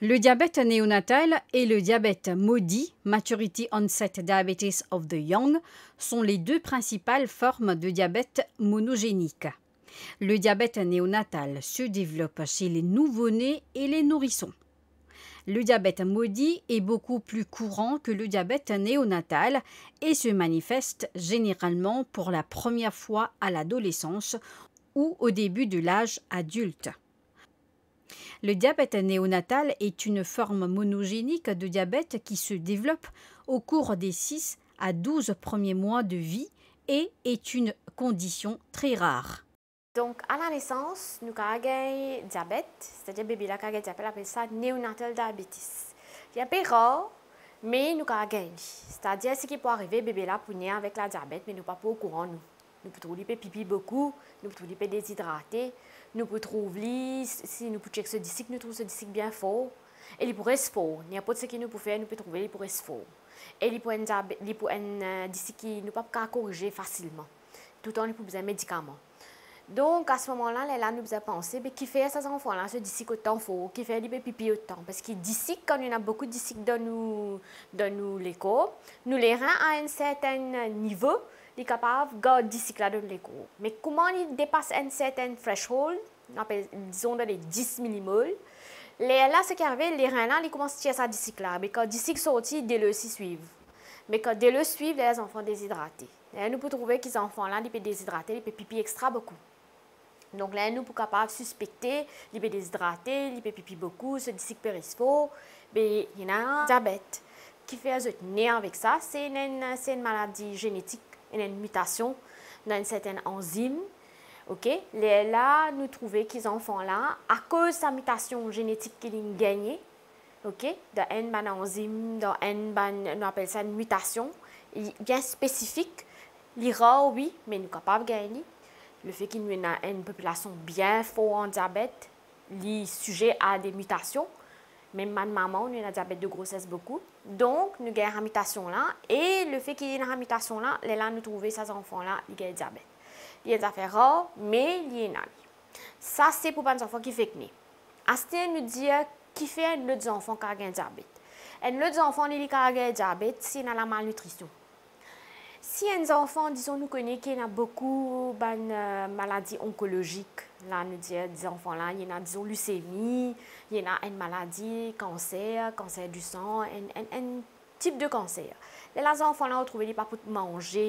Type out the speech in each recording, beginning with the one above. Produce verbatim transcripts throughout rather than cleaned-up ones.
Le diabète néonatal et le diabète maudit, Maturity Onset Diabetes of the Young, sont les deux principales formes de diabète monogénique. Le diabète néonatal se développe chez les nouveau-nés et les nourrissons. Le diabète maudit est beaucoup plus courant que le diabète néonatal et se manifeste généralement pour la première fois à l'adolescence ou au début de l'âge adulte. Le diabète néonatal est une forme monogénique de diabète qui se développe au cours des six à douze premiers mois de vie et est une condition très rare. Donk, a la nesans, nou kapav gagn diabet, setadir bebe la kapav gagn diabet, apel sa neonatal diabetes. Li inpe rar, me nou kapav gagn li. Setadir, seki pou arive, bebe la pou ne avek ladiabet, me nou pa pou okouran nou. Nou pou trouv li pe pipi boukou, nou pou trouv li pe dezidrate, nou pou trouv li, si nou pou tchek so disik, nou trouv so disik bien for, e li pou res for. Ninport seki nou pou fer, nou pou trouve li pou res for. E li pou enn diabe-, li pou enn, eh, disik ki nou pa pou kapav korize fasilman. Toultan li pou bizin medikaman. Donk, a se moman la, lerla nou bizin panse, be kifer sa zanfan la, so disik otan for, kifer li pe pipi otan? Parski disik, kan nou ena boukou disik dan nou, dan nou lekor, nou lerin a enn sertenn nivo, li kapav gard disik la dan nou lekor. Me kouma li depas enn sertenn threshold, nou apel, dizon, dan le dis milimol, lerla, seki arive, lerin la, li koumans tir sa disik la. Me kan disik sorti, delo osi swiv. Me kan delo swiv, lerla zanfan dezidrate. Lerla nou pou trouve ki zanfan la, li pe dezidrate, li pe pipi extra boukou. Donk, lerla nou pou kapav sispekte, li pe dezidrate, li pe pipi boukou, so disik pe res for, be, li ena diabet. Kifer zot ne avek sa? Se enn, se enn maladi zenetik, enn, enn mitasion dan enn sertenn anzim. Ok? Lerla, nou trouve ki zanfan la, akoz sa mitasion zenetik ki li gagne, ok, dan enn bann anzim, dan enn bann, nou apel sa enn mitasion, li bien spesifik, li rar, wi, me nou kapav gagn li. Lefe ki nou ena enn popilasion bien for an diabet, li size a de mitasion. Mem bann mama, nou ena diabet de groses boukou. Donk, nou gagn sa mitasion la, e lefe ki ena sa mitasion la, lerla nou trouve sa zanfan la, li gagn diabet. Li enn zafer rar, me li ena li. Sa se pou bann zanfan ki fek ne. Aster nou dir kifer enn lot zanfan kapav gagn diabet. Enn lot zanfan, li, li kapav gagn diabet si ena lamalnitrision. Si enn zanfan, dizon, nou kone ki ena boukou bann, eh, maladi onkolozik, la nou dir zanfan la, li ena, dizon, lisemi, li ena enn maladi kanser, kanser di san, enn, enn, enn tip de kanser. Lerla zanfan la, ou trouve li pa pou manze,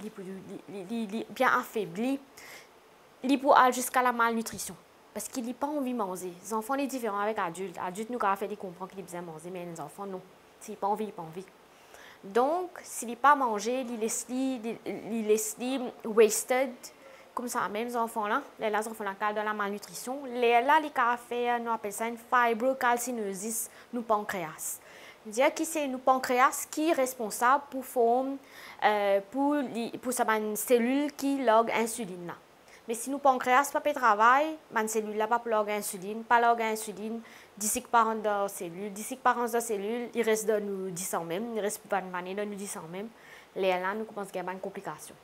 li pou, li, li, li, li bien afebli, li pou al ziska lamalnitrision. Parski li pa anvi manze. Zanfan, li diferan avek adilt. Adilt, nou kapav fer li konpran ki li bizin manze, me enn zanfan, non. Si li pa anvi, li pa anvi. Donk, si li pa manze, li les li, li, li les li wasted, koumsa mem zanfan la, lerla zanfan la kapav dan lamalnitrision, lerla li kapav fer, nou apel sa enn fibrokalsinosis nou pankreas. Dir ki se nou pankreas ki responsab pou form, eh, pou li, pou sa bann selil ki larg insilinn la. Me si nou pankreas pa pe travay, bann selil la pa pou larg insilinn, pa larg insilinn, disik pa rant dan selil, disik pa rant dan selil, li res dan nou disan mem, li res pou bann vane dan nou disan mem. Lerla nou koumans gagn bann konplikasion.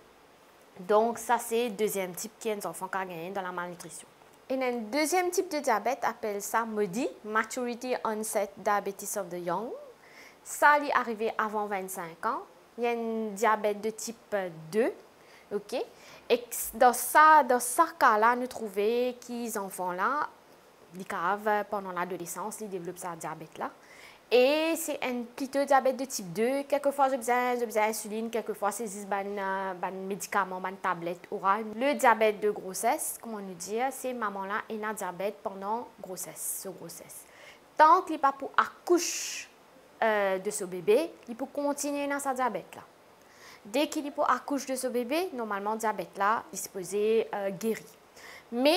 Donk, sa se deziem tip ki enn zanfan kapav gagne dan lamalnitrision. Ena enn deziem tip de diabet, apel sa MODY, Maturity Onset Diabetes of the Young. Sa, li arive avan vinn-sink an. Li enn diabet de tip de, ok? E dan sa, dan sa ka la, nou trouve ki zanfan la, li kapav, pandan ladolesans, li devlop sa diabet la. E se enn plito diabet de tip de, kelkefwa zot bizin, zot bizin insilinn, kelkefwa se zis bann, eh, bann medikaman, bann tablet oral. Le diabet de groses, kouma nou dir, se mama la ena diabet pandan groses, so groses. Tan ki li pa pou akouch, eh, de so bebe, li pou kontigne ena sa diabet la. Deki li pou akouch de so bebe, normalman diabet la, li sipoze, eh, geri. Me,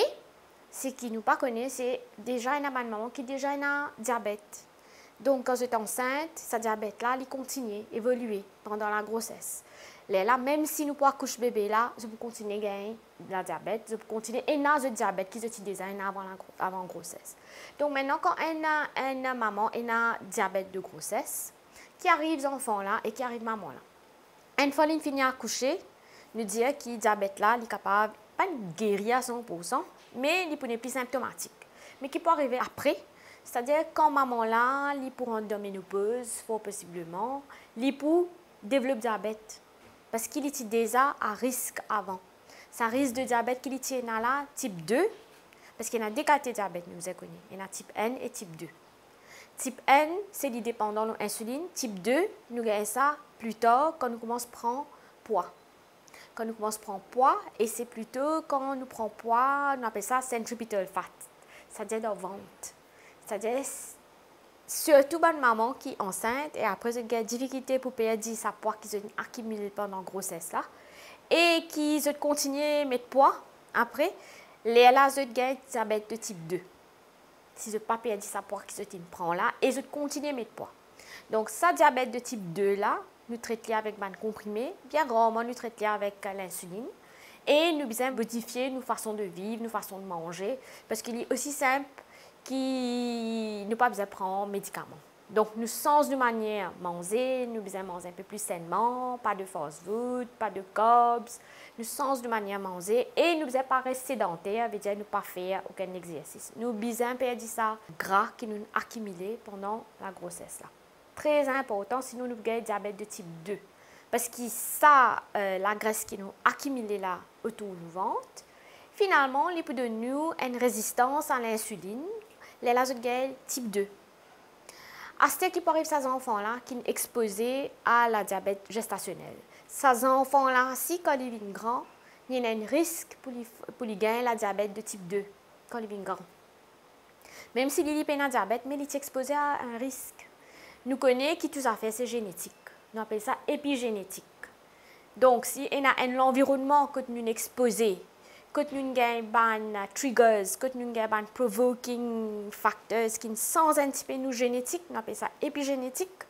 seki nou pa kone, se deza ena bann mama ki deza ena diabet. Donk, kan zot ansint, sa diabet la, li kontigne evolie pandan lagroses. Lerla, mem si nou pou akouch bebe la, zot pou kontigne gagn ladiabet, zot pou kontigne ena zot diabet ki zot ti deza ena avan lagro-, avan groses. Donk, mintnan, kan enn, enn mama ena diabet de groses, ki ariv zanfan la e ki ariv mama la? Enn fwa linn fini akouse, nou dir ki diabet la, li kapav pa geri a san poursan, me li pou nepli sinptomatik. Me ki pou arive apre, Setadir, kan mama la, li pou rant dan menopoz, for posibleman, li pou devlop diabet, parski li ti deza a risk avan. Sa risk de diabet ki li ti ena la, tip de, parski ena de kalite diabet, nou bizin kone, ena tip enn e tip de. Tip enn, se li depandan lor insilinn, tip de, nou gagn sa pli tar, kan nou koumans pran pwa. Kan nou koumans pran pwa, e se plito kan nou pran pwa, nou apel sa centripetal fat, setadir dan vant. Setadir, s-, sirtou bann mama ki ansint e apre zot gagn difikilte pou perdi sa pwa ki zot inn akimile pandan groses la, e ki zot kontigne met pwa apre, lerla zot gagn diabet de tip de. Si zot pa perdi sa pwa ki zot inn pran la, e zot kontigne met pwa. Donk, sa diabet de tip de la, nou tret li avek bann konprime, bien rarman nou tret li avek, euh, linsilinn, e nou bizin modifie nou fason de viv, nou fason de manze, parski li osi sinp ki nou pa bizin pran medikaman. Donk, nou sanz nou manier manze, nou bizin manz inpe pli senman, pa de fast food, pa de carbs, nou sanz nou manier manze e nou bizin pa res sedanter, vedir nou pa fer okenn exersis. Nou bizin perdi sa gra ki nou akimile pandan lagroses la. Tre inportan, sinon nou pou gagn diabet de tip de. Parski sa, euh, lagres ki nou akimile la otour nou vant, finalman, li pou donn nou enn rezistans a linsilinn, lerla zot gagn tip de. Aster ki pou ariv sa zanfan la ki'nn expoze a ladiabet gestasionel? Sa zanfan la, si kan li vinn gran, li ena enn risk pou li, pou li gagn ladiabet de tip de kan li vinn gran. Mem si li, li pena diabet, me li ti expoze a enn risk. Nou kone ki tou zafer se zenetik. Nou apel sa epizenetik. Donk, si ena enn lanvironnman kot nou expoze, kot nou gagn bann triggers, kot nou gagn bann provoking factors ki sanz enn tipe nou zenetik, nou apel sa epizenetik,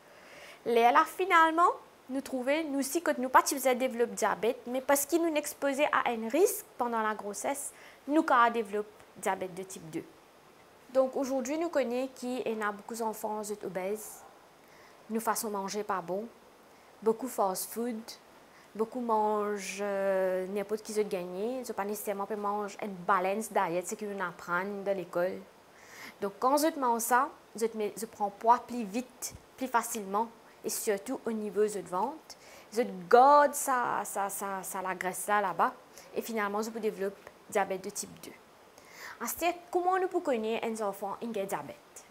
lerla finalman, nou trouve, nou si kot nou pa ti bizin devlop diabet, me parski nou expoze a enn risk pandan lagroses, nou kapav devlop diabet de tip de. Donk, azordi, nou kone ki ena boukou zanfan, zot obez, nou fason manze pa bon, boukou fast food, boukou manz, euh, ninport ki zot gagne, zot pa neseserman pe manz enn balance diet, seki nou aprann dan lekol. Donk, kan zot manz sa, zot me-, zot pran pwa pli vit, pli fasilman, e sirtou o nivo zot vant, zot gard sa, sa, sa, sa lagres la laba, e finalman, zot pou devlop diabet de tip de. Aster, kouma nou pou kone enn zanfan inn gagn diabet?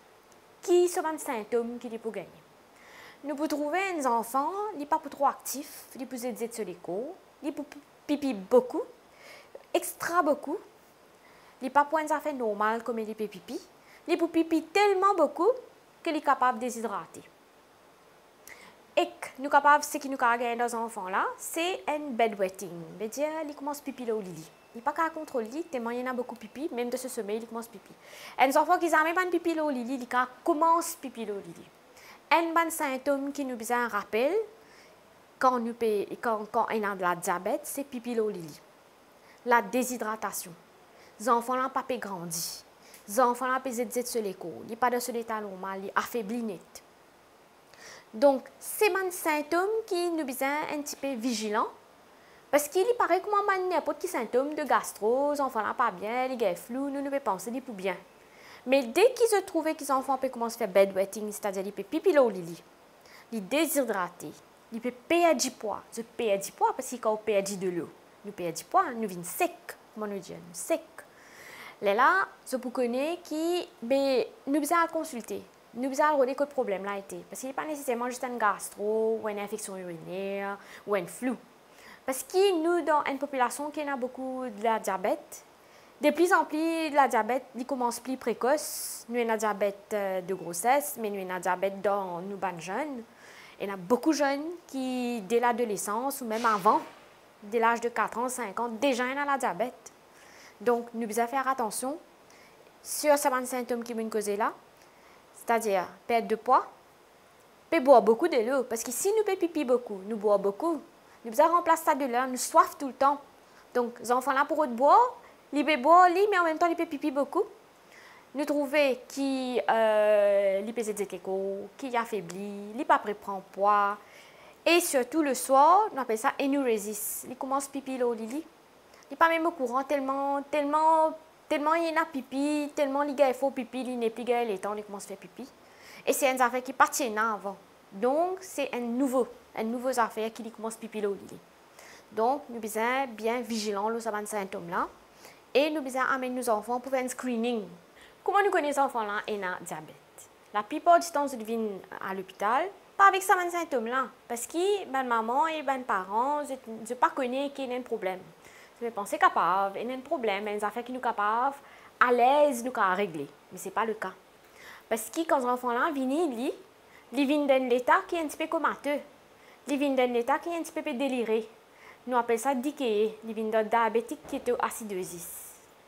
Ki so bann sintom ki li pou gagne? Nou pou trouve enn zanfan, li pa pou tro aktif, li pou zet zet so lekor, li pou pi-, pipi boukou, extra boukou, li pa pou enn zafer normal kouma li pe pipi, li pou pipi telman boukou ki li kapav dezidrate. Ek nou kapav, seki nou kapav gagn dan zanfan la, se enn bedwetting. Vedir, li koumans pipi lor lili. Li pa kapav kontrol li, telman li ena boukou pipi, mem dan so somey, li koumans pipi. Enn zanfan ki zame pa'nn pipi lor lili, li kapav koumans pipi lor lili. Enn bann sintom ki nou bizin rapel, kan nou pe, kan, kan ena ladiabet, se pipi lor lili. Ladezidratasion. Zanfan la pa pe grandi. Zanfan la pe zet zet so lekor. Li pa dan so leta normal, li afebli net. Donk, se bann sintom ki nou bizin enn tipe vizilan, parski li parey kouma bann ninport ki sintom de gastro, zanfan la pa bien, li gagn flou, nou, nou pe panse li pou bien. Me deki zot trouve ki zanfan pe koumans fer bedwetting, setadir li pe pipi lor lili, li dezidrate, li pe perdi pwa, zot perdi pwa, parski kan ou perdi delo, nou perdi pwa, nou vinn sek, kouma nou dir, nou sek. Lerla, zot pou kone ki, be, nou bizin al konsilte. Nou bizin al rode kot problem la ete, parski li pa neseserman zis enn gastro, ou enn infeksion iriner, ou enn flou. Parski nou dan enn popilasion ki ena boukou ladiabet, deplizanpli ladiabet, li koumans pli prekos. Nou ena diabet, euh, de groses, me nou ena diabet dan nou bann zenn. Ena boukou zenn ki, de ladolesans ou mem avan, de laz de kat an, sink an, deza ena ladiabet. Donk, nou bizin fer atansion sir sa bann sintom ki mo'nn koze la, setadir pert de pwa, pe bwar boukou delo, parski si nou pe pipi boukou, nou bwar boukou, nou bizin ranplas sa delo la, nou swaf toultan. Donk, zanfan la pou rod bwar, li pe bwar li, me anmemtan li pe pipi boukou. Nou trouve ki, euh, li pe zet zet lekor, ki li afebli, li pa pe pran pwa, e sirtou leswar, nou apel sa enuresis, li koumans pipi lor lili. Li pa mem okouran telman, telman Telman li ena pipi, telman li gagn for pipi, li nepli gagn letan, li koumans fer pipi. E se enn zafer ki pa ti ena avan. Donk, se enn nouvo, enn nouvo zafer ki li koumans pipi lor li. Donk, nou bizin bien vizilan lor sa bann sintom la. E nou bizin amenn nou zanfan pou fer enn screening. Kouma nou kone zanfan la ena diabet? Laplipar ditan zot vinn a lopital, pa avek sa bann sintom la, parski bann mama e bann paran, zot, zot pa kone ki ena enn problem. Zot pe panse kapav ena enn problem, enn zafer ki nou kapav alez, nou kapav regle. Me se pa leka. Parski kan zanfan la vini, li, li vinn dan enn leta ki enn tipe komate. Li vinn dan enn leta ki enn tipe pe delire. Nou apel sa D K A, li vinn dan diabetic ketoacidosis.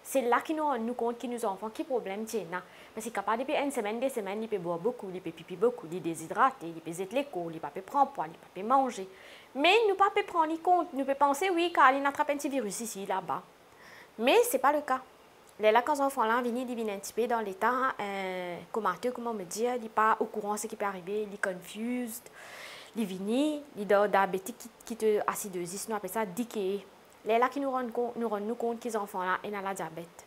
Se la ki nou rann nou kont ki nou zanfan ki problem ti ena. Parski kapav depi enn semenn, de semenn, li pe bwar boukou, li pe pipi boukou, li dezidrate, li pe zet lekor, li pa pe pran pwa, li pa pe manze. Me nou pa pe pran li kont, nou pe panse, wi, kar li inn atrap enn ti viris isi, laba. Me se pa leka. Lerla kan zanfan la vini, li vinn enn tipe dan leta, eh, komate, kouma mo dir, li pa okouran seki pe arive, li confused, li vini, li dan diabetic ki-, ketoacidosis, nou apel sa D K A. Lerla ki nou rann kon-, nou rann nou kont ki zanfan la ena ladiabet.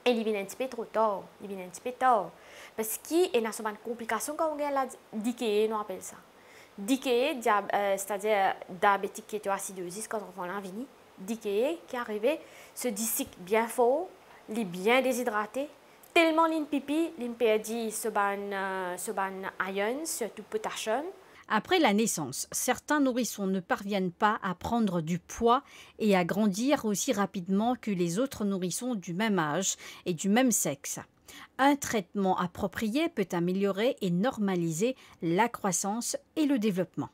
E li vinn enn tipe tro tar, li vinn enn tipe tar. Parski ena so bann konplikasion kan ou gagn la D K A, nou apel sa. D K A, dia-, eh, setadir diabetic ketoacidosis, kan zanfan la vini, D K A ki arive, so disik bien for, li bien dezidrate, telman linn pipi, linn perdi so bann, eh, so bann iron, sirtou potassium. Après la naissance, certains nourrissons ne parviennent pas à prendre du poids et à grandir aussi rapidement que les autres nourrissons du même âge et du même sexe. Un traitement approprié peut améliorer et normaliser la croissance et le développement.